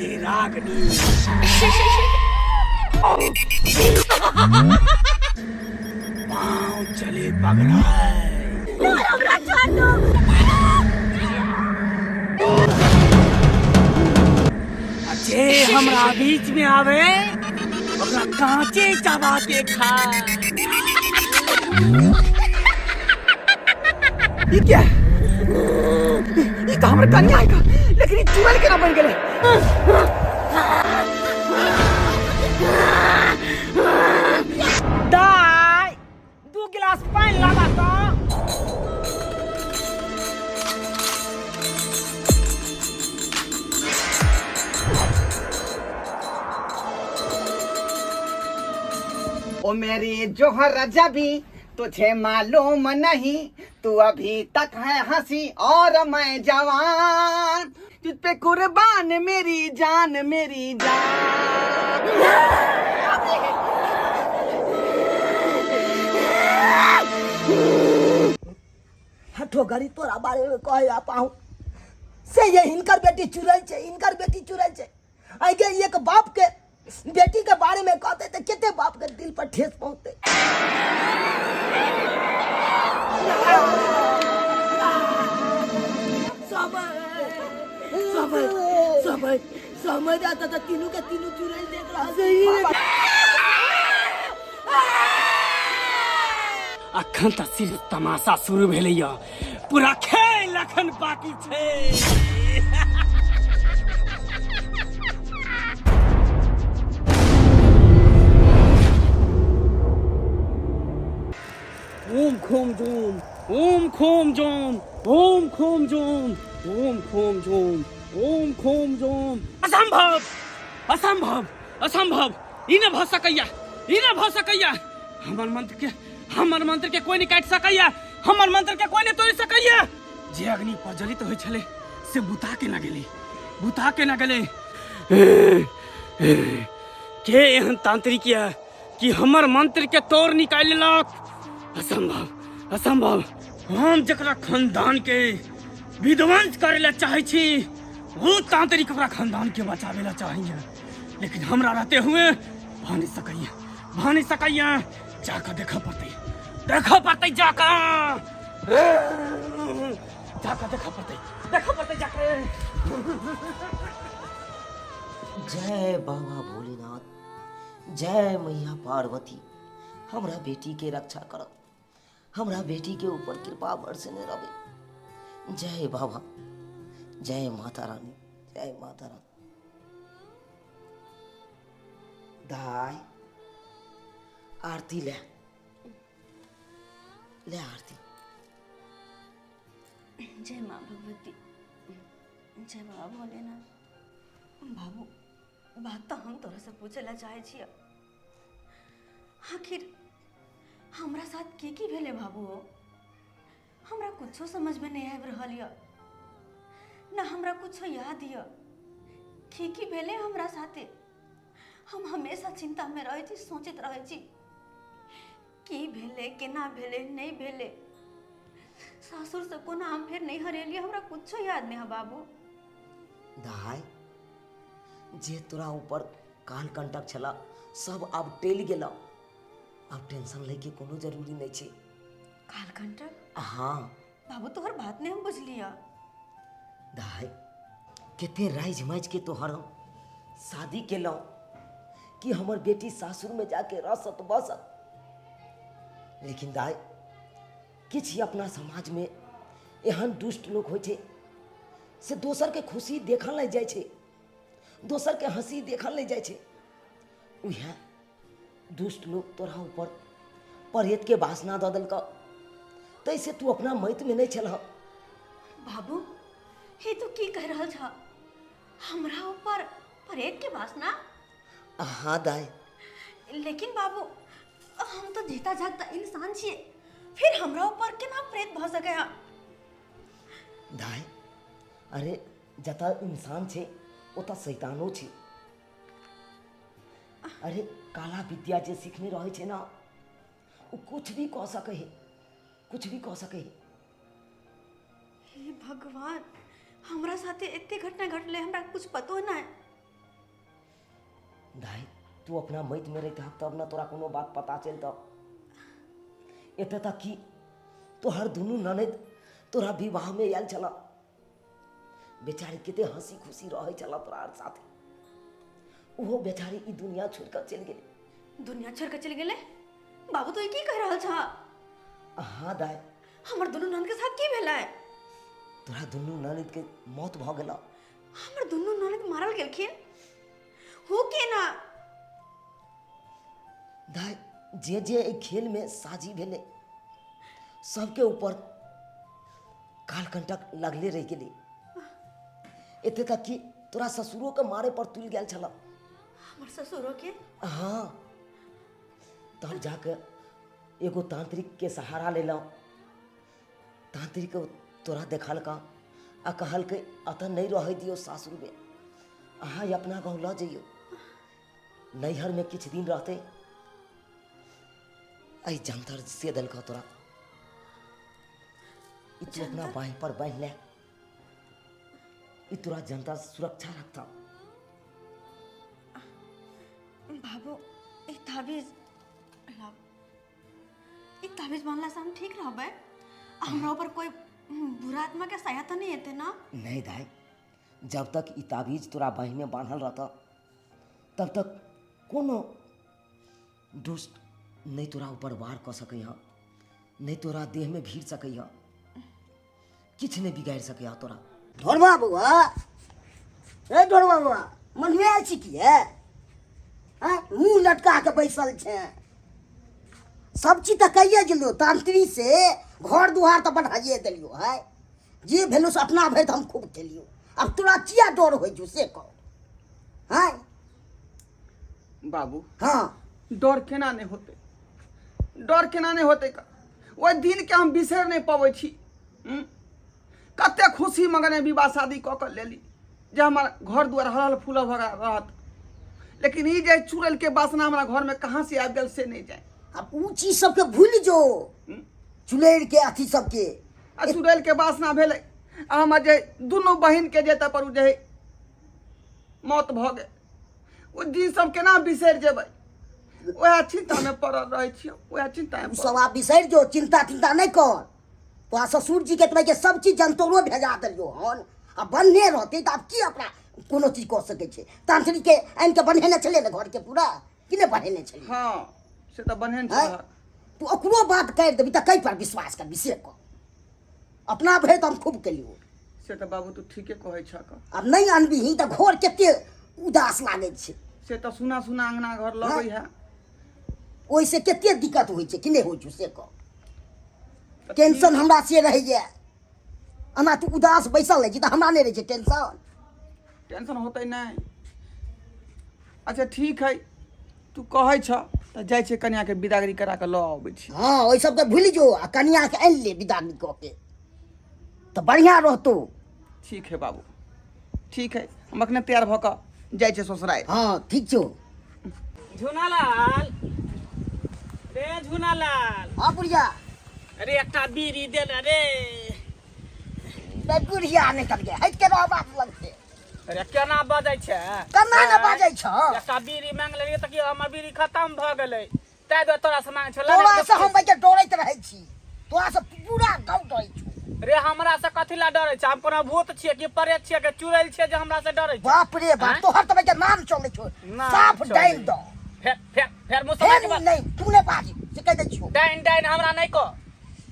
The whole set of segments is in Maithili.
असली रागनी। पाँव चले पगड़ाए। हमरा छोड़ दो। आ जे हमरा बीच में आवे ओकरा कांचे चबा के खा। ई क्या है? ई तो हमर कन्या है का, लेकिन ई चुड़ैल केना बन गेलै? दाय, 2 गिलास पानि लाबा तो। ओ मेरी जोहर जबी तुझे मालूम नहीं, तू अभी तक है हंसी और मैं जवान, तुझ पे कुर्बान मेरी जान मेरी जान। हठो घड़ी तोरा बारे में कहे आ पाहु से ये हिनकर बेटी चुड़ैल छै, हिनकर बेटी चुड़ैल छै। आइ के एक बाप के बेटी के बारे में कहते तो कते बाप के दिल पर ठेस पहुंचते। समय समय समय समय जाता तो तीनों के तीनों चुड़ैल देख रहा है। अखन तऽ सिर्फ तमाशा शुरू भेलैया, पूरा खेल अखन बाकी छै। ओम खोम जोम ओम खोम जोम ओम खोम जोम ओम खोम जोम ओम खोम जोम। असंभव असंभव असंभव, ई न भऽ सकैया, ई न भऽ सकैया। हमर मंत्र के, हमर मंत्र के कोई नहीं काटि सकैया, हमर मंत्र के कोई नहीं तोड़ि सकैया। जे अग्नि प्रज्वलित होइ छलै से बुता के न गेलै, बुता के न गेलै। के एहन तांत्रिक यऽ कि हमर मंत्र के तोड़ निकालि लेलक? असंभव असंभव। हम जकरा खानदान के विध्वंस करे ला चाहै छी वो तांत्रिक ओकरा खानदान के बचावे ला चाहैया, लेकिन हमरा रहते हुए भऽ नहीं सकैया, भऽ नहीं सकैया। जाकऽ देखऽ पड़तै, देखऽ पड़तै, जाकऽ जाकऽ देखऽ पड़तै, देखऽ पड़तै जाकऽ। जय बाबा भोलेनाथ, जय मैया पार्वती, हमरा बेटी के रक्षा करब, हमरा बेटी के ऊपर कृपा बरसने रहे। जय बाबा, जय माता रानी, जय माता रानी। दाय आरती ले, ले आरती। जय माँ भगवती, जय बाबा भोलेनाथ। बाबू, बात तो हम तोरा से पूछे ला चाहे छियै, आखिर हमरा साथ की की भेलै बाबू? हो हमरा कुछो समझ में नहीं आबि रहल यऽ, ना हमरा कुछो याद यऽ। की की भेलै हमरा साथे? हम हमेशा चिंता में रहै छी, सोचैत रहै छी की भेलै, केना भेलै, नहीं भेलै। सासुर से कोना हम फेर नैहर एलियै, हमरा कुछो याद नहीं है बाबू। दाय, जे तोरा ऊपर काल कंटक छला सब आब टलि गेल, आब टेंशन लैके कोनो जरूरी नहीं छै। काल कंटक? हाँ। बाबू, तोहर बात नहीं हम बुझलिया। दाय, कते राजि माजि के तोहर हम शादी केलहुँ कि हमर बेटी सासुर में जाके रसत बसत, लेकिन दाय किछु अपना समाज में एहन दुष्ट लोक होइ छै से दोसर के खुशी देखल नहि जाइ छै, दोसर के हंसी देखल नहि जाइ छै। उएह दुष्ट लोक तोरा ऊपर प्रेत के वासना दऽ देलकऽ, ताहिसँ तू अपना मति में नहि छलह। बाबू, हे तू की कहि रहल छह? हमरा ऊपर प्रेत के वासना? हाँ दाय। लेकिन बाबू, हम तो जीता जागता इंसान छियै, फिर हमरा ऊपर केना प्रेत भऽ सकै है? दाय, अरे जतऽ इंसान छै ओतऽ शैतानो छै। अरे काला विद्या जे सीखने रहै छै ना, ओ कुछ भी कऽ सकै है, कुछ भी कऽ सकै है। हे भगवान, हमरा साथे एते घटना घटलै, हमरा कुछ पतो नहि। दाइ तू अपना मतिमे रहितह तब ने तोरा कोनो बात पता चलतह। एतऽ तक कि तोहर दुनू ननैद तोरा विवाहमे आयल छलह, बेचारी कते हंसी खुशी रहै छलह तोरा आर साथे, ओहो बेचारी ई दुनिया छोड़ि कऽ चलि गेलै। दुनिया छोड़ि कऽ चलि गेलै? बाबू तू ई की कहि रहल छह? हाँ दाइ। हमर दुनू ननद के साथ की भेलै? तोरा दुनू ननद के मौत भऽ गेलौ। हमर दुनू ननद मारल गेलखिन? हो केना? दाइ जे जे एहि खेलमे साजी भेलै सबके ऊपर कालकंटक लगले रहि गेलै। एते तक कि तोरा ससुरो के मारे पर तुलि गेल छल। हमर ससुरो के? हाँ। तब जाके एगो तांत्रिक के सहारा लेलहुँ। तांत्रिक तोरा देखलका आ कहलकै अतऽ नहि रहै दियौ सासुरमे, अहाँ अपना गाँव लऽ जइयौ, नैहरमे किछु दिन रहतै। एहि जंतर से देलकौ तोरा, ई तू अपना बाँहि पर बान्हि ले, ई तोरा जनता सुरक्षा रखतौ। बाबू ई ताबीज लाब, ई ताबीज बांधला से हम ठीक रहबै? आ हमरा ऊपर कोई बुरा आत्मा के साया तो नहीं एते ना? नहीं दाई, जब तक ई ताबीज तोरा बाँहि में बांधल रहता तब तक कोनो दुष्ट नहीं तोरा ऊपर वार कऽ सकै हँ, नहीं तोरा देह में भीड़ सकै हँ, किछु नहीं बिगाड़ि सकै हँ तोरा। ढोरबा बौआ, ए ढोरबा बौआ, मनमे आयल छी किए? आँय, मुँह लटका के बैसल छै। सब चीज तऽ कहिए गेलियो, तांत्रिक से घर दुआर तऽ बढ़ाइए देलियो है, जे भेलो से अपना भरि तऽ हम खूब केलियो, अब तोरा किया डर होइ छौ से कह। आँय बाबू। हाँ। डर केना नहि होतै, डर केना नहि होतै? ओहि दिनके हम बिसरि नहि पबै छी। कते खुशी मगने विवाह शादी कऽ कऽ लेली जे हमर घर दुआर हरल फूलल भऽ रहत, लेकिन ई जे चुड़ैल के वासना हमरा घर में कहाँ से आबि गेल से नहीं जाए। अब उ चीज सबके भूलि जो, चुड़ैल के अथी सबके। आ चुड़ैल के वासना भेलै आ हमर जे दुनू बहिन के जे पर उ जे मौत भऽ गेल, ओ दिन सब केना बिसरि जेबै? वएह चिंता में पड़ल रहै छियै, वएह चिंता में। उ सब आब बिसरि जो, चिंता तिंता नहीं कर। तोरा ससुर जी के तो सब चीज जंतरो भेजा देलियो हन, आ बन्हे रहते तऽ आब की अपना कोनो चीज कऽ सकै छै? तांत्रिक के आनि के बन्हेने छलियै ने घर के पूरा, कि नहि बन्हेने छलियै? हाँ से तऽ बन्हेने छलै। तू ओकरो बात करि देबी तऽ कै पर विश्वास करबी से कह? अपना भरि तऽ हम खूब केलियो। से तऽ बाबू तू ठीके कहै छह। आब नहि अनबीही तऽ घर कते उदास लागै छै। से तऽ सुना सुना अंगना घर लगै है, ओहिसँ कते दिक्कत होइ छै कि नहि होइ छौ से कह? टेंशन हमरा से रहैए, एना तू उदास बैसल रहै छी तऽ हमरा नहि रहै छै टेंशन। टेंशन होतै नहि। अच्छा ठीक है, तू कहै छह तऽ जाइ छियै कनियाके बिदागरी करा कऽ लऽ अबै छी। हाँ ओहि सबके भूलि जो आ कनियाके आनि ले बिदागरी कऽ के, तऽ बढ़िआँ रहतौ। ठीक है बाबू, ठीक है, हम अखने तैयार भऽ कऽ जाइ छियै ससुरारि। हाँ ठीक छौ। झुनालाल रे, झुनालाल। हाँ बुढ़िया। अरे एकटा बीड़ी दे ने रे। बे बुढ़िया नहीं कर गया, हट के रह बाप लग से। अरे केना बजै छै? केना ने बजै छौ? एकटा बीड़ी मांग लेलियै तऽ की हमर बीड़ी खत्म भऽ गेलै, ताहि दुआरे तोरा से मांग छौ। तोरा से हम बच्चा डरैत रहै छी, तोरा से पूरा गाँव डरै छौ। रे हमरा से कथी ला डरै छै? हम कोनो भूत छियै कि प्रेत छियै कि चुड़ैल छियै जे हमरा से डरै छै? बाप रे बाप, आँय? तोहर तऽ बच्चा नाम चलै छौ, नाम साफ चलै। डाइन दौ। फेर फेर फेर मुँह फेर से नहीं, तू नहीं बाजी से कह दै छियौ। डाइन डाइन हमरा नहीं कह,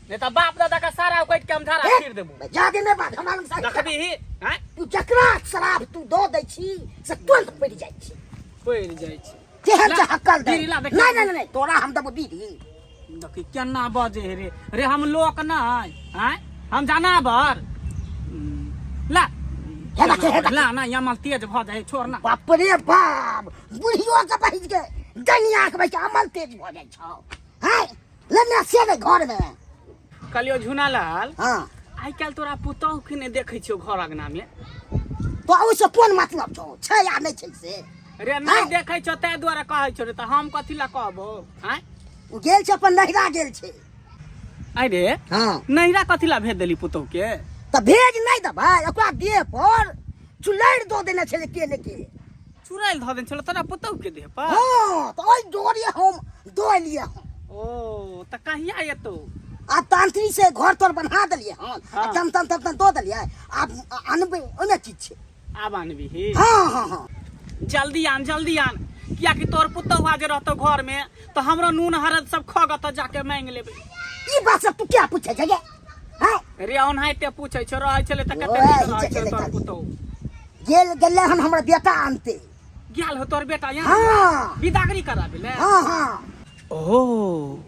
नहीं तऽ बाप दादा के सारा उकटि के हम धारा हे, चीर देबो। जादे नहीं बाज, हमरा लग सारा देखबीही, आँय? तू जकरा शराब तू दऽ दै छी से तुरंत पड़ि जाइ छै। पड़ि जाइ छै। केहन ला, छै हक्कल दे। बीड़ी ला, देखी। नहीं, नहीं, नहीं, तोरा हम देबो बीड़ी। देखी केना बजे हे रे। रे हम लोक नहीं, आँय? हम जानवर। ला। हे देखी, हे देखी। ला ना, यहाँ तेज भऽ जाइ, छोड़ ना। बाप रे बाप, बुढ़ियो के बहिज के डनिया के बहिज के अमल तेज भऽ जाइ छौ। हैं? लेने से ने घर में। कहलियो झुनालाल। हाँ। आइ काल्हि तोरा पुतहु के नहि देखै छियौ घर अंगना में। तो ओहिसँ कोन मतलब छौ, छै या नहि छै से? रे नहि हाँ। देखै छौ ताहि दुआरे कहै छौ रे, तऽ हम कथी लए कहबौ? आँय? ओ गेल छै अपन नहिरा गेल छै। आइ रे। हाँ। नहिरा कथी लए भेज देली पुतहु के? तऽ भेज नहि देबै, ओकरा देह पर चुलैड़ दऽ देने छै के ने के चुड़ैल धऽ देने छलो तोरा पुतहु के देह पर? हाँ, तऽ ओहि डोरे हम दऽ एलियै हन। ओ तऽ कहिया एतौ? आ तांत्रिक से घर तर बना देलियै हन। हाँ। आ चंदन तंदन दऽ देलियै, आब अनबै, ओहिमे चीज छै। आब आनबिही? हाँ हाँ हाँ। जल्दी आन, जल्दी आन, कियाकि तोर पुतहुआ जे रहतौ घर में तऽ हमरो नून हरद सब खगत, तऽ जाके मांगि लेबै। ई बात सब तू क्या पूछे छै गे? हाँ? रे ओनाहिते पूछै छौ, रहै छलै तऽ कते ओए, नीक रहै ई छलै तोर चले पुतहु। गेल गेलै हन हमर बेटा आनते। गेल हो तोर बेटा यहाँ? हाँ। बिदागरी कराबे ले? हाँ हाँ। ओ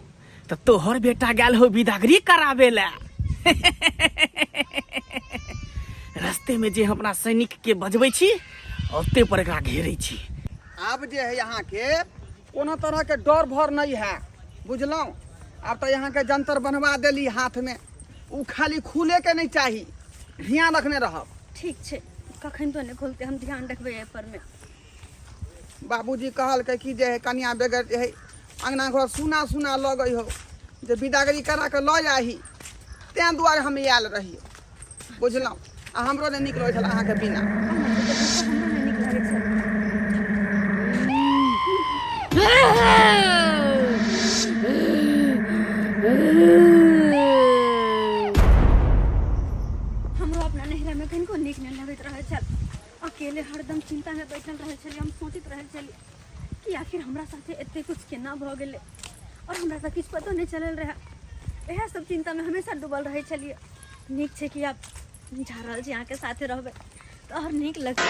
तऽ तोहर बेटा गेल हो बिदागरी कराबे ले। रस्ते में जे हम अपना सैनिक के बजबै छी, ओते पर एकरा घेरै छी। आब जे है अहाँके कोनो तरहके डर भर नहि है, बुझलहुँ? आब तऽ अहाँके जंतर बनवा देली हाथमे, ओ खाली खुलेके नहि चाही, ध्यान रखने रहब। ठीक छै, कखन तो नहि खोलते, हम ध्यान रखबै एहि पर मे। बाबूजी कहलकै कि जे है कनिया बगैर जे है अङ्गना घर सुना सुना लगै हो, जे बिदागरी करा कऽ लऽ जाही, तेँ दुआरे हम आयल रहियै, बुझलहुँ? आ हमरो नहि नीक लगै छल अहाँके बिना। हमरो नहि नीक लागै छल। हमरो अपना नैहरा में कनिको नीक नहि लगैत रहै छल। अकेले हरदम चिंता में बैठल रहै छलियै। हम सोचैत रहै छलियै कि आखिर हमरा साथे एते कुछ केना भऽ गेलै और हमरा तऽ किछु पतो नहि चलल रहै। इएह सब चिंता में हमेशा डूबल रहै छलियै। नीक छै कि आब जा रहल छी, अहाँके साथे रहबै तऽ आओर नीक लगतै।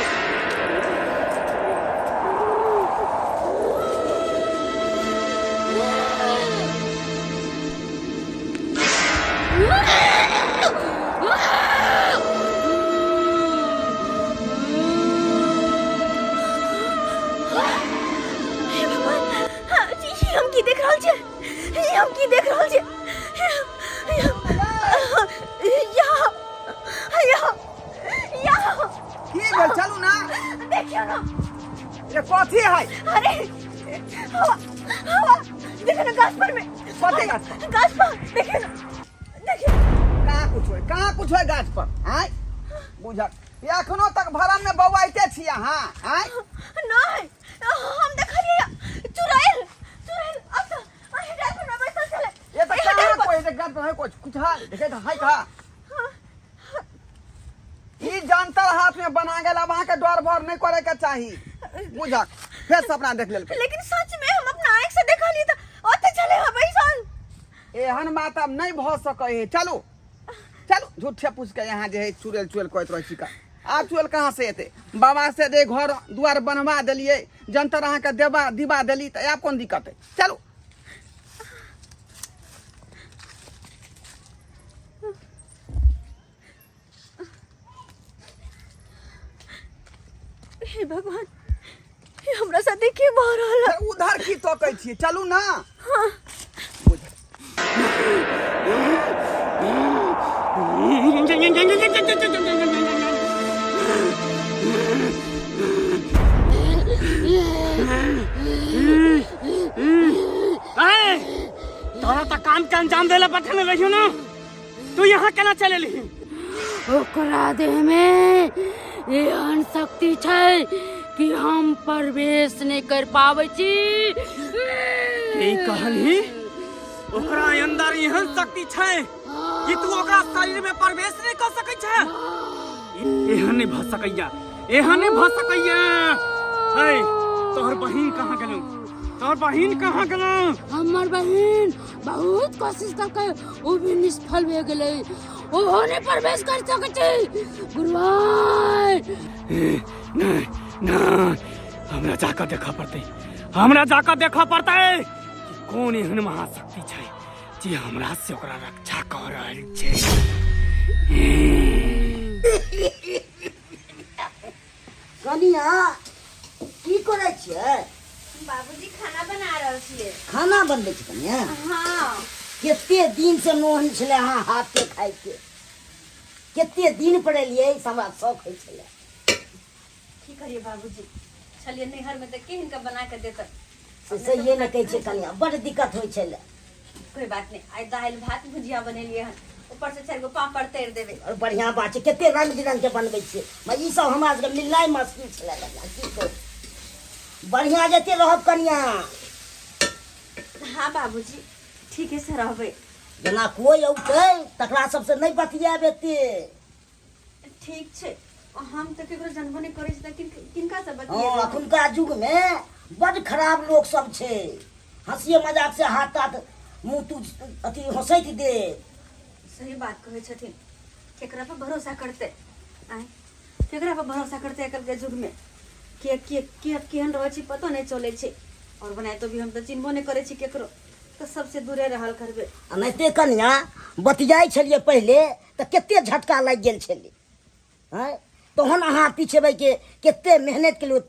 हे भगवान, हाँ, ई हम की देख रहल छियै? ई हम की देख रहल छियै? यहाँ यहाँ यहाँ। की भेल? चलू ना। देखियौ ना। ये कथी है? अरे हवा, हवा, देखियौ ना गाछ पर में। कथी गाछ पर? गाछ पर देखियौ ना, देखियौ। कहाँ कुछ होय, कहाँ कुछ होय गाछ पर? आँय बुझक, ये एखनो तक भरम में बौआइते छी अहाँ? आँय। नहीं, हम देखलियै चुड़ैल, चुड़ैल अब तो अही डाल पर में बैसल छलै। ये तो एही कहाँ डाल पर। कोई गाछ पर है कुछ कुछ है? देखे तो है कहाँ? ई जंतर हाथ में बना गेल, अब अहाँके डर भर नहीं करे के चाही, बुझक? फेर सपना देख लेलकै। लेकिन सच में हम अपना आँख से देखलियै तऽ ओते छलै हँ बैसल। एहन बात आब नहीं भऽ सकै है। चलू चलू, झूठे पूछ के यहाँ जे है चुड़ैल चुड़ैल कहैत रहै छी का। आब चुड़ैल कहाँ से एतै? बाबा से जे घर दुआर बनवा देलियै, जंतर अहाँके देबा दिबा देली, तऽ आब कोन दिक्कत है? चलू। हे भगवान, हे हमरा साथे की भऽ रहल है? उधर की तकै छियै? चलू ना। ए, तोरा तऽ काम के अंजाम देला पठेने रहियो ना, तू यहाँ केना चल एलही? ओकरा देह में एहन शक्ति छै कि हम प्रवेश नहि कर पाबै छी। की कहलही? ओकरा अंदर एहन शक्ति छै कि तू ओकरा शरीर में प्रवेश नहीं कर सकै छै? एहन नहीं भऽ सकैया, एहन नहीं भऽ सकैया। ऐ, तोहर बहिन कहाँ गेलौ? तोहर बहिन कहाँ गेलौ? हमर बहिन बहुत कोशिश करके ओ भी निष्फल भए गेलै, ओहो नहि प्रवेश कर सकै छै गुरुवार। नहीं नहीं, हमरा जाकर देखऽ पड़तै, हमरा जाकर देखऽ पड़तै कि कोन एहन महाशक्ति छै जे हमरा से ओकरा रक्षा कऽ रहल छै। कनिया, की करै छियै? बाबूजी, खाना बना रहल छियै। खाना बनबै छी कनिया? हाँ। कते दिन से मोन छलै अहाँ हाथ के खाइके, कते दिन पर एलियै से हमरा शौक होइ छलै। की करिए बाबूजी, छलिए नैहर में तऽ के हिनका बना के देतै? से सहिए ने कहै छियै कनिया, बड़ दिक्कत होइ छलै। कोई बात नहीं, आइ दालि भात भुजिया बनेलिए हन, ऊपर से 4 गो पापड़ तैर देबै। और बढ़िया बात छै, कते रंग बिरंग के बनबै छियै। ई सब हमरा सबके मिलनाइ मुश्किल छलै कनिया, की कहू। बढ़िया जते रहब कनिया। हाँ बाबूजी, ठीके से रहबै। जेना कोइ औतै तकरा सबसे नहि बतियाब एते। ठीक छै, हम तऽ केकरो जानबो नहि करै छी तऽ किनका से हँ, बतियेबै? अखुनका युगमे बड्ड खराब लोक सब छै, हँसिए मजाक से हाथ ताथ मुँह तू अथी हँसैत दे। सही बात कहै छथिन। केकरा पर भरोसा करतै? आँय, केकरा पर भरोसा करतै? आइ काल्हिके युगमे के के के केहन रहै छै पतो नहि चलै छै। आओर बनाइतो भी हम तऽ चिन्हबो नहि करै छी केकरो, तऽ सबसे दूरे रहल करबै। एनाहिते कनिया बतियाइ छलियै पहिले तऽ कते झटका लागि गेल छलै। आँय, तहन अहाँ पिछेबैके कते मेहनत केलहुँ,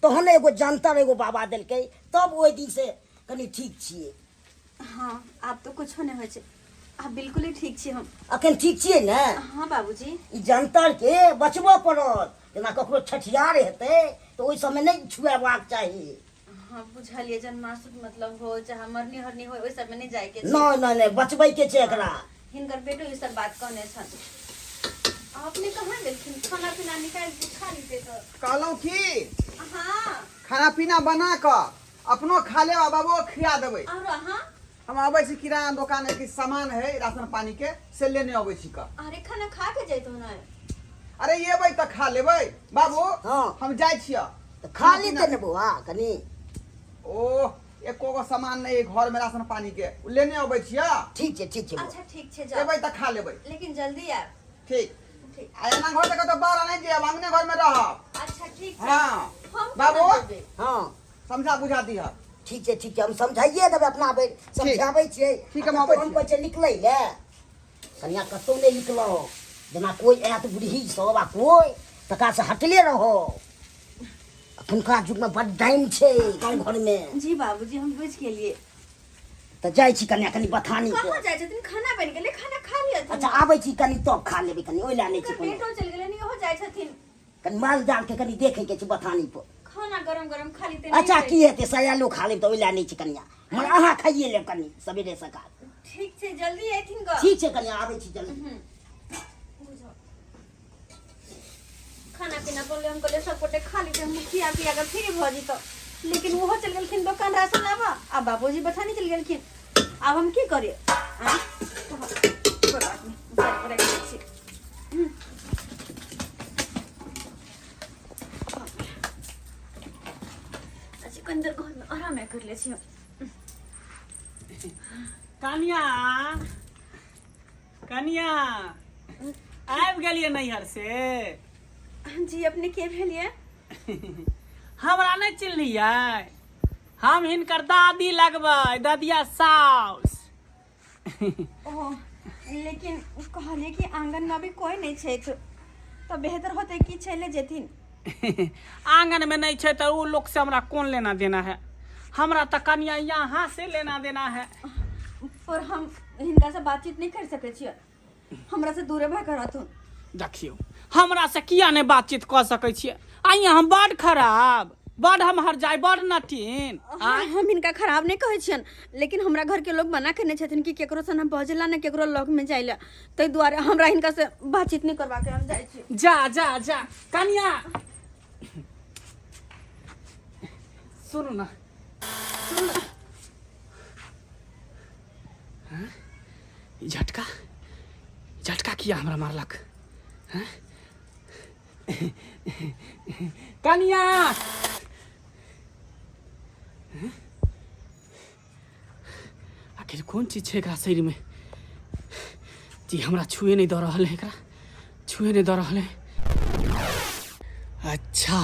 तहन एगो जंतर एगो बाबा देलकै, तब ओहि दिनसँ कनि ठीक छियै। हाँ, आब तऽ कुछो नहि होइ छै, आब बिल्कुले ठीक छी हम। अखन ठीक छियै ने? हाँ बाबूजी। ई जंतरके बचबऽ पड़त, जेना ककरो छठियार हेतै तऽ ओहि सबमे नहि छुएबाक चाही। हाँ बुझलियै, जन्माष्टमी मतलब हो चाहे मरनी हरनी हो, ओहि सबमे नहि जायके छै। नहि नहि नहि, बचबैके छै एकरा। हिनकर बेटो ई सब बात कहने छन। अपने कहाँ गेलखिन? खाना पीना निकालि के खा लीते तऽ। कहलहुँ की, हाँ, खाना पीना बना कऽ अपनो खा लेब आ बाबुओ खिया देबै। आरो अहाँ? हम अबै छी किराना दोकान, किछु सामान है राशन पानी के, से लेने अबै छी कऽ। अरे खाना खा के जैतौ ने। अरे एबै तऽ खा लेबै बाबू। हाँ। हम जाइ छियै। तऽ खा लेते ने बौआ कनि। ओह, एको गो सामान नहीं है घर में राशन पानी के, उ लेने अबै छियै। ठीक छै, ठीक छै बौआ। अच्छा ठीक छै, जाउ। एबै तऽ खा लेबै। लेकिन जल्दी आयब। ठीक। ठीक। आ एना घर से कतौ बाहर नहि जायब, अंगने घर में रहब। अच्छा ठीक छै। हाँ। हम बाबू। केना जेबै? हाँ। समझा बुझा दिह। ठीक छै, ठीक छै, हम समझाइए देबै, अपना भरि समझाबै छियै। ठीक, हम आबै हम छियै। कहै छियै निकलै लए कनिया, कतहु नहि निकलौ। जेना कोइ आयत बुढ़ी सब आ कोइ तकरा से हटले रहो। अखुनका युगमे बड डाइन छै गाँव घरमे। जी बाबूजी, हम बुझि गेलियै। तऽ जाइ छी कनिया कनि बथानी कहाँ पर। जाइ छथिन? खाना बनि गेलै, खाना खा लिअ। अच्छा, आबै छी कनि तब खा लेबै कनि, ओहि लए नहि छै हुनकर कोनो। बेटो चलि गेलनि, इहो जाइ छथिन। कनि माल जाल के कनि देखै के छै बथानी पर। खाना गरम गरम खा लेते। अच्छा की हेतै, सयालो खा लेब तऽ ओहि लए नहि छै कनिया, मगर अहाँ खाइए लेब कनि सवेरे सकाल। ठीक छै, जल्दी अयथिन ग। ठीक छै कनिया, आबै छी जल्दी। खाना पीना बोलले, हम कहलियै सब गोटे खा लीते, हम खिया पिया कऽ फ्री भऽ जेतौ, लेकिन ओहो चलि गेलखिन दोकान राशन लाबऽ आ बाबूजी बथानी चलि गेलखिन। आब हम की करियै? आँय? कोइ बात नहि, साइड पर राखि दै छी। अच्छा कनि देर घरमे आरामे कर लै छी हम। कनिया, कनिया, आबि गेलियै नैहर से? जी, अपने के भेलियै? हमरा नहि चिन्हलियै? हम हिनकर दादी लगबै, ददिया साउस। ओ, लेकिन कहलियै कि आंगन में अभी कोई नहीं छै तऽ बेहतर होतै कि चले जेथिन। आंगन में नहीं छै तऽ ओ लोक से हमरा कोन लेना देना है? हमरा तऽ कनिया यहाँ से लेना देना है। पर हम हिनका से बातचीत नहीं कर सकै छियै, हमरा से दूरे भए कऽ रहथुन। देखियौ, हमरा से किया नहि बातचीत कऽ सकै छियै? आइया हम बड खराब, बड हम हर जाय, बड नटीन? हाँ, हम हिनका खराब नहीं कहै छियनि, लेकिन हमरा घर के लोग मना केने छथिन कि केकरो से न बजला न केकरो लग में जाय ला, ताहि दुआरे हमरा हिनका से बातचीत नहीं करबाक है, हम जाइ छी। जा जा जा। कनिया सुनू ना, सुनू ना। हाँ? ई झटका, झटका किया हमरा मारलक? हाँ? कनिया, हाँ? आखिर कोन चीज छै एकरा शरीरमे जी हमरा छुए नहि दऽ रहल है? एकरा छुए नहि दऽ रहल है। अच्छा,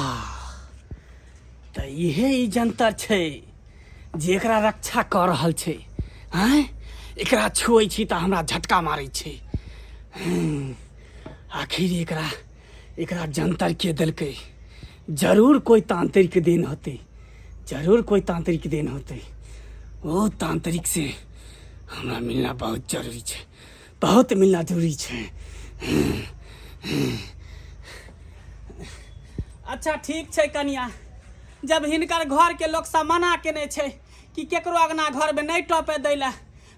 तऽ इहे ई जंतर छै जे एकरा रक्षा कऽ रहल छै। आँय, एकरा छुए छी तऽ हमरा झटका मारै छै। आखिर एकरा एकरा जंतर के देलकै? जरूर कोई तांत्रिक देन होतै, जरूर कोई तांत्रिक देन होतै। ओ तांत्रिक से हमरा मिलना बहुत जरूरी छै, बहुत मिलना जरूरी छै। अच्छा ठीक छै कनिया, जब हिनकर घर के लोग सब मना केने छै कि केकरो अगना घर में नहीं टपे दै ला,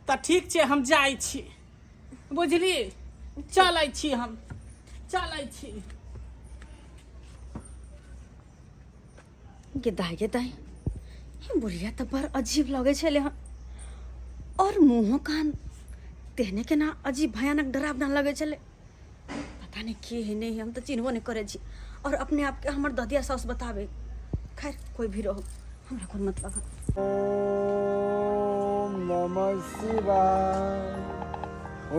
तऽ ठीक छै, हम जाइ छी, बुझली? चलै छी, हम चलै छी। गे दाइ गे दाइ, ई बुढ़िया तऽ बड़ अजीब लगै छलै हन, आओर मुँहो कान तेहने केना अजीब भयानक डरावना लगै छलै। पता नहि के है नहि है, हम तऽ चिन्हबो नहि करै छी, आओर अपने आपके हमर ददिया साउस बताबै। खैर कोई भी रहो, हमरा कोन मतलब है। ओम नमः शिवाय,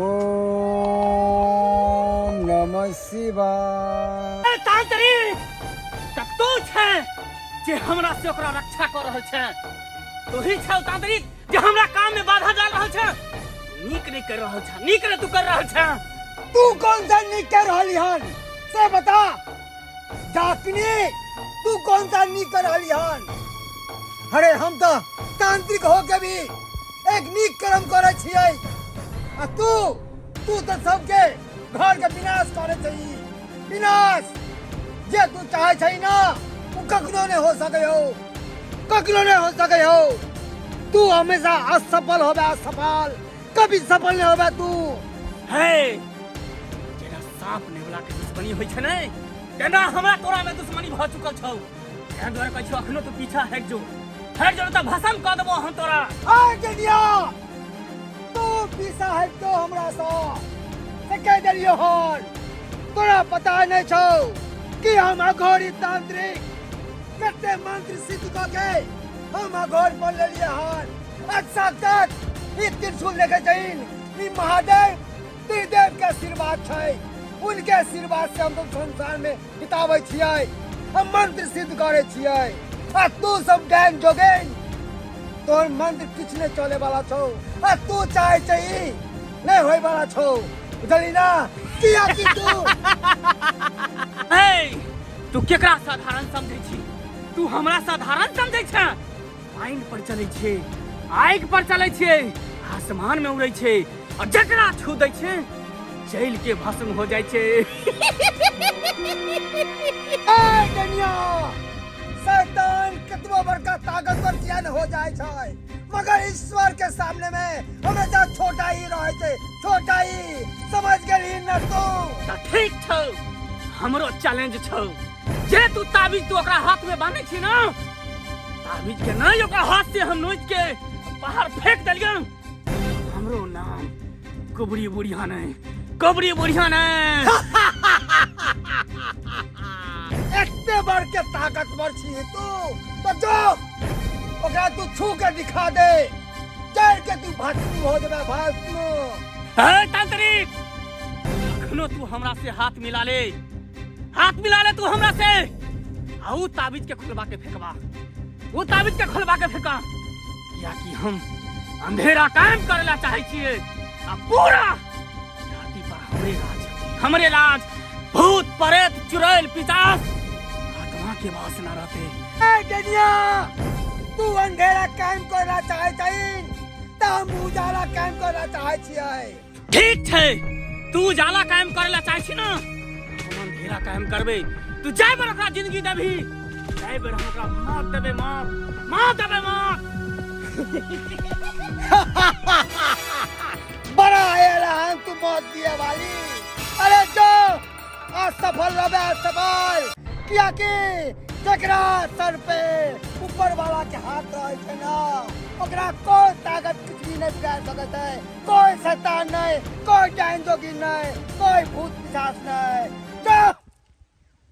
ओम नमः शिवाय। ए तांत्रिक, तऽ तू छै जे हमरा से ओकरा रक्षा कऽ रहल छै? तू ही छै ओ तांत्रिक जे हमरा काम में बाधा डाल रहल छै? नीक नहीं कर रहल छै, नीक नहीं तू कर रहल छै। तू कौन सा नीक कर रहली हन से बता डाकनी, तू कौन सा नीक कर रहली हन? अरे हम तो तांत्रिक हो के भी एक नीक कर्म करे छियै, आ तू तू तो सबके घर के विनाश करे छही। विनाश जे तू चाहे छै ना, उ कखनो नहीं हो सके हो, कखनो नहीं हो सके हो। तू हमेशा असफल होबे, असफल, कभी सफल नहीं होबे तू। हे, जेना सांप नेवला के दुश्मनी होइ छै ने, तेना हमरा तोरा में दुश्मनी भऽ चुकल छौ। तें दुआरे कहै छियौ, अखनो तू पीछा हटि जो, हटि जो, तऽ भस्म कऽ देबो हम तोरा। आ जनिया, तू पीछा हटि जो हमरा सँ से कहि देलियौ हन। तोरा पता नहीं छौ कि हम अघोरी तांत्रिक कते मंत्र सिद्ध कऽ के हम अघोर बन लेलियै हन। अच्छा तक ई त्रिशूल देखे छहिन, ई महादेव त्रिदेव के आशीर्वाद छै। उनके आशीर्वाद से हम सब संसार में बिताबै छियै, हम मंत्र सिद्ध करै छियै, आ तू सब डैन जोगेन, तोहर मंत्र किछु नहि चले वाला छौ, आ तू चाहे छही नहि होय वाला छौ, बुझली ना? किया कि तू हे, तू केकरा साधारण समझै छी? तू हमरा साधारण समझै छे? पानि पर चलै छै, आगि पर चलै छै, आसमान में उड़ै छै, और जकरा छू दै छै जल के भस्म हो जाइ छै। ए डनिया, शैतान कतबो बड़का ताकतवर किया न हो जाय छै, मगर ईश्वर के सामने में हमेशा छोटा ही रहे छै, छोटा ही। समझ गेलही न तू? तऽ ठीक छौ, हमरो चैलेंज छौ जे तू ताबीज तू ओकरा हाथ में बांधै छी ना, ताबीज के नहीं ओकरा हाथ से हम नोच के बाहर फेंक देलियौ, हमरो नाम कुबरी बुढ़िया नहीं, कुबरी बुढ़िया नहीं। एते बड़ के ताकतवर छी तू तो जो ओकरा तू छू के दिखा दे, जड़ के तू भस्म हो जेबे, भस्म। हे तांत्रिक, अखनो तू हमरा से हाथ मिला ले, हाथ मिला ले तू हमरा से, आ ऊ ताबीज के खोलबा के फेंकबा, ऊ ताबीज के खोलबा के फेंका, या कि हम अंधेरा कायम करे ला चाहे छियै आ पूरा धरती पर हमरे राज, हमरे राज, भूत प्रेत चुड़ैल पिशाच आत्मा के वास न रहते। ए डनिया, तू अंधेरा कायम करना चाहे छहीन त हम उजाला कायम करना चाहे छियै। ठीक छै, तू उजाला कायम करे ला चाहे छी ना, हम अंधेरा कायम करबे। तू जाय बेर ओकरा जिंदगी देबही, जाय बेर हम ओकरा मौत देबे, मौत, मौत देबे, मौत। बड़ा ऐलान तू मौत दिए वाली। अरे जो असफल रहे, असफल, किया कि जकरा सर पे ऊपर वाला के हाथ रहे छै ना, ओकरा कोई ताकत कुछ भी नहीं बिगाड़ सकै छै, कोई शैतान नहीं, कोई डाइन जोगी नहीं, कोई भूत पिशाच नहीं। जो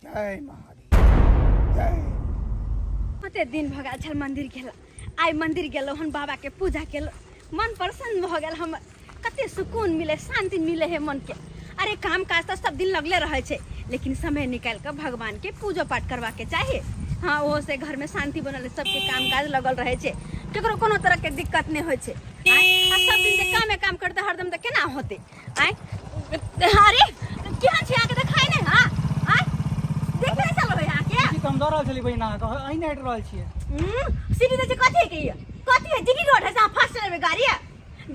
जय महादेव जय। कते दिन भऽ गेल छल मंदिर गेला, आइ मंदिर गेलहुँ हन, बाबा के पूजा केलहुँ, मन प्रसन्न भऽ गेल हमर, कते सुकून मिले, शांति मिले है मन के। अरे काम काज तऽ सब दिन लगले रहै छै, लेकिन समय निकालि कऽ भगवान के पूजो पाठ करबाके चाही। हाँ, ओहो से घर में शांति बनल, सबके काम काज लगल रहै छै, केकरो कोनो तरह के दिक्कत नहि होइ छै। आँय, आ सब दिन जे कामे काम करते हरदम तऽ केना होतै? आँय, अरे केहन छै अहाँके देखाइ नहि? हाँ, आँय देख नहि चलबै अहाँके? की हम दऽ रहल छलियै बहिन अहाँके, अहीं नहि हटि रहल छियै। सीढ़ी दै छै कथी के? ई कथी है? जीटी रोड है से अहाँ फास्ट चलेबै गाड़ी?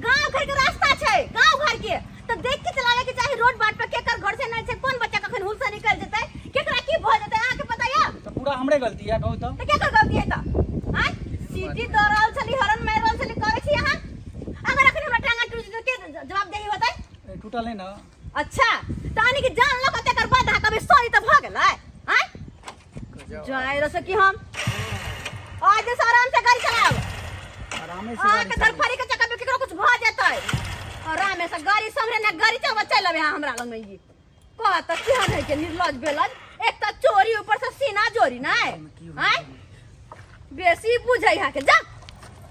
गांव घर के रास्ता छै, गांव घर के तऽ देख के चलावे के चाही रोड बाट पर, केकर घर से नहि छै, कोन बच्चा कखन हुल से निकल जेतै, केकरा की भऽ जेतै अहाँके पता यऽ? तऽ पूरा हमरे गलती है कहू तऽ? तऽ केकर गलती है तऽ? आँय, सीटी दऽ रहल छली, हॉर्न मारि रहल छली, करै छी अहाँ। अगर अखन हमरा टांगा टूटि जेतै के जवाबदेही होतै? ए, टूटल नहि ने। अच्छा, तऽ के जान लऽ कऽ तकर बाद अहाँ कभी सॉरी तऽ भऽ गेलै? आँय, जाय रह सकी हम। आज से आराम से गाड़ी चलाब। आरामे से अहाँ गाड़ी के धरफड़ी के चक्कर में केकरो कुछ भऽ जेतै। आरामे से गाड़ी सम्हरे ना गाड़ी चलबऽ चलि अबै हमरा लग में ई। कह तऽ केहन है के निर्लज बेलज, एक तऽ चोरी ऊपर से सीना जोरी नै। आँय बेसी बुझै है के जा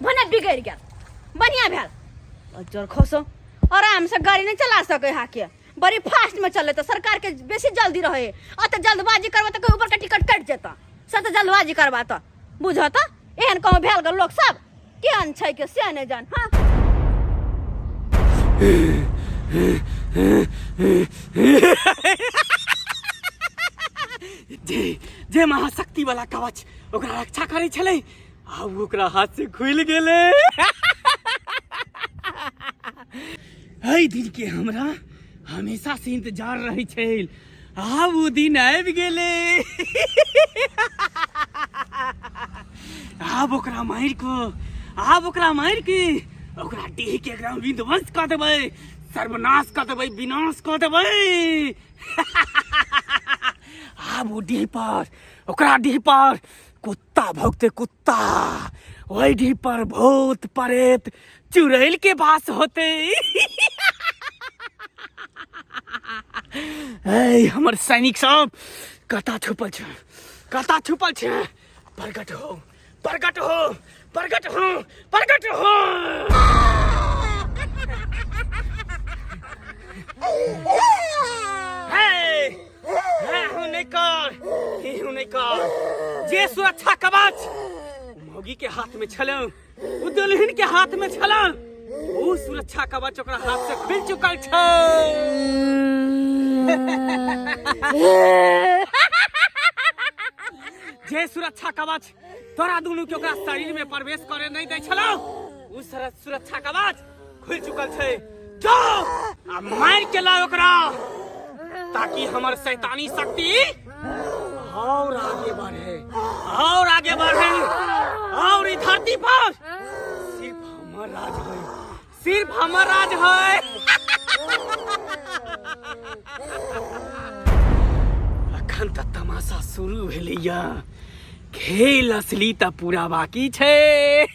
भने बिगड़ि गेल बढ़िया भेल। चल खसो आराम से गाड़ी नहीं चला सके है के, बड़ी फास्ट में चले तो सरकार के बेसी जल्दी रहे। अत जल्दबाजी करबा तो कोई ऊपर के टिकट कट जेता, से तो जल्दबाजी करबा तो बुझ तो एहन कहूँ भेल गल लोग सब केहन छै के से नहीं जान। हाँ जे जे महाशक्ति वाला कवच ओकरा रक्षा करै छलै आब ओकरा हाथ से खुलि गेलै। एहि दिन के हमरा हमेशा से इंतजार रहै छल, आब ओ दिन आबि गेलै। आब ओकरा मारि कऽ, आब ओकरा मारि के ओकरा डीह के एकदम विध्वंस कऽ देबै, सर्वनाश कऽ देबै, विनाश कऽ देबै। आब ओ डीह पर, ओकरा डीह पर कुत्ता भौंकते कुत्ता, ओहि डीह पर भूत प्रेत चुड़ैल के वास होते। ऐ हमर सैनिक सब कता छुपल छै, कता छुपल छै, प्रकट हो, प्रकट हो, प्रकट हो, प्रकट हो। हे, हे, हूँ नहीं कर, हे, हूँ नहीं कर। जे सुरक्षा कवच मौगी के हाथ में छल, उ दुल्हन के हाथ में छल, उ सुरक्षा कवच ओकरा हाथ से खुलि चुकल छै। जे सुरक्षा कवच तोरा दुनू के ओकरा शरीर में प्रवेश करे नहीं दै छलौ, उ सुरक्षा कवच खुलि चुकल छै। जाओ आ मारि के लाओ ओकरा, ताकि हमर शैतानी शक्ति और आगे बढ़े, और आगे बढ़े, और ई धरती पर सिर्फ हमर राज है, सिर्फ हमर राज है। अखन तऽ तमाशा शुरू भेलैया, खेल असली तऽ पूरा बाकी छै।